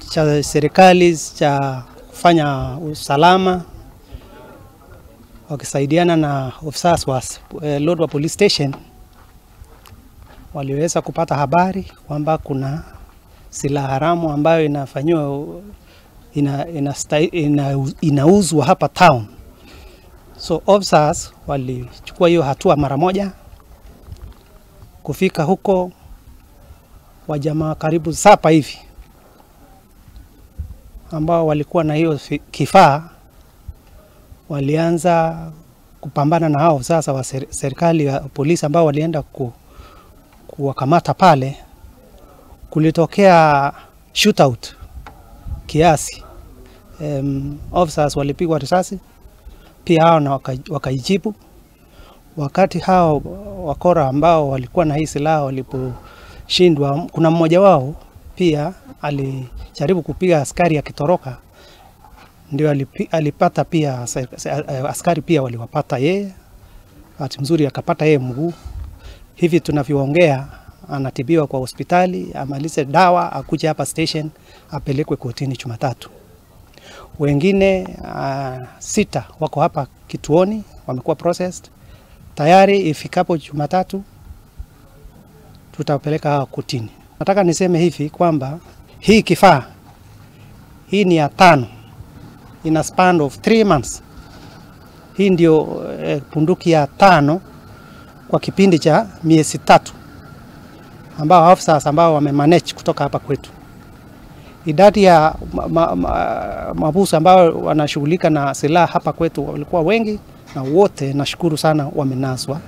cha serikali cha kufanya usalama wakisaidiana na officers wa Lodwar Police Station waliweza kupata habari kwamba kuna silaha haramu ambayo inafanywa inauzwa hapa town. So officers walichukua hiyo hatua mara moja. Kufika huko wajamaa karibu 7 hivi ambao walikuwa na hiyo kifaa walianza kupambana na hao sasa wa serikali ya polisi ambao walienda kuwakamata pale. Kulitokea shootout kiasi. Officers walipigwa risasi pia hao na wakaijibu. Wakati hao wakora ambao walikuwa na hii silaha waliposhindwa, kuna mmoja wao pia alijaribu kupiga askari akitoroka, ndio alipata pia askari pia waliwapata yeye. Bahati mzuri akapata yeye mguu. Hivi tunavyoongea anatibiwa kwa hospitali, amalize dawa, akuje hapa station, apelekwe kotini Jumatatu. Wengine 6 wako hapa kituoni, wamekuwa processed. Tayari ifikapo Jumatatu tutapeleka kotini. Nataka niseme hivi kwamba hii kifaa hii ni ya 5 in a span of 3 months. Hii ndio bunduki ya 5 kwa kipindi cha miezi 3 ambao officers ambao wamemanage kutoka hapa kwetu. Idadi ya mahabusu ambao wanashughulika na silaha hapa kwetu walikuwa wengi, na wote nashukuru sana wamenaswa.